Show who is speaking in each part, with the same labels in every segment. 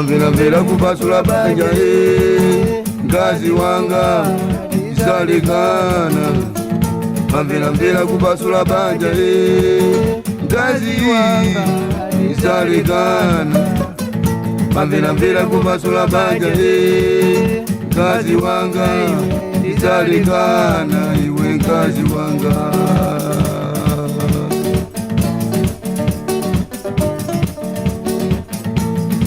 Speaker 1: Mamvelamvela kupasula banja e, mkazi wanga tisalekana. Mamvelamvela kupasula banja e, mkazi tisalekana. Mamvelamvela kupasula banja e, mkazi wanga tisalekana, iwe mkazi wanga.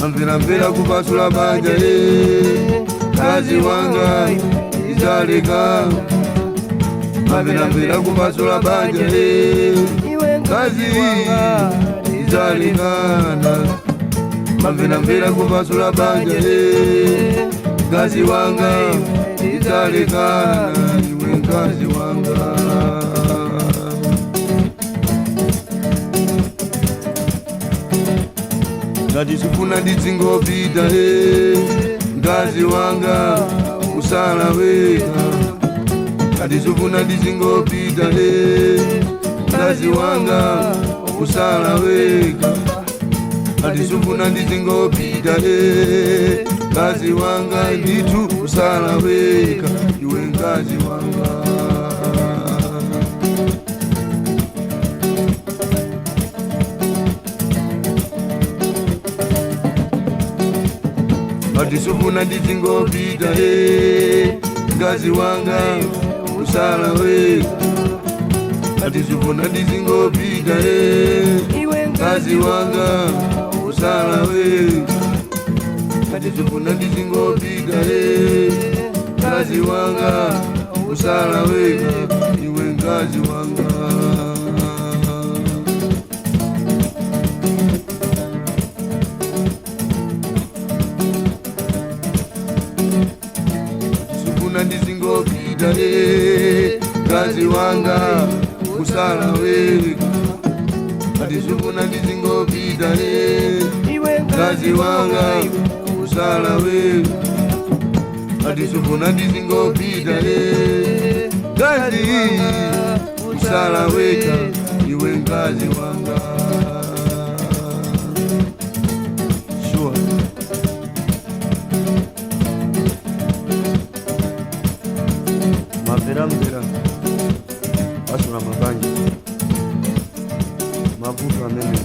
Speaker 1: Mamvelamvela kupasula banja e, mkazi wanga tisalekana. Mamvelamvela kupasula banja e,
Speaker 2: Iwe
Speaker 1: mkazi tisalekana. Mamvelamvela kupasula banja e, mkazi wanga tisalekana, iwe mkazi wanga. Ngati sifuna ndizingopita e, mkazi wanga usala weka. Ngati sifuna ndizingopita e, mkazi wanga usala weka. Ngati sifuna ndizingopita e, mkazi wanga ndithu usala weka, iwe mkazi wanga. Ngati sifuna ndizingopita e, mkazi wanga usala weka. Ngati sifuna ndizingopita e,
Speaker 2: Iwe
Speaker 1: mkazi wanga usala weka. Ngati sifuna ndizingopita e, mkazi wanga usala weka, iwe mkazi wanga. Sifuna ndizingopita e, mkazi wanga usala weka. Ngati sifuna ndizingopita e,
Speaker 2: Iwe
Speaker 1: mkazi wanga usala weka. Ngati sifuna ndizingopita e, mkazi usala weka, iwe mkazi wanga. Sure. Mamvelamvela pasula mabanja, mavuto amene.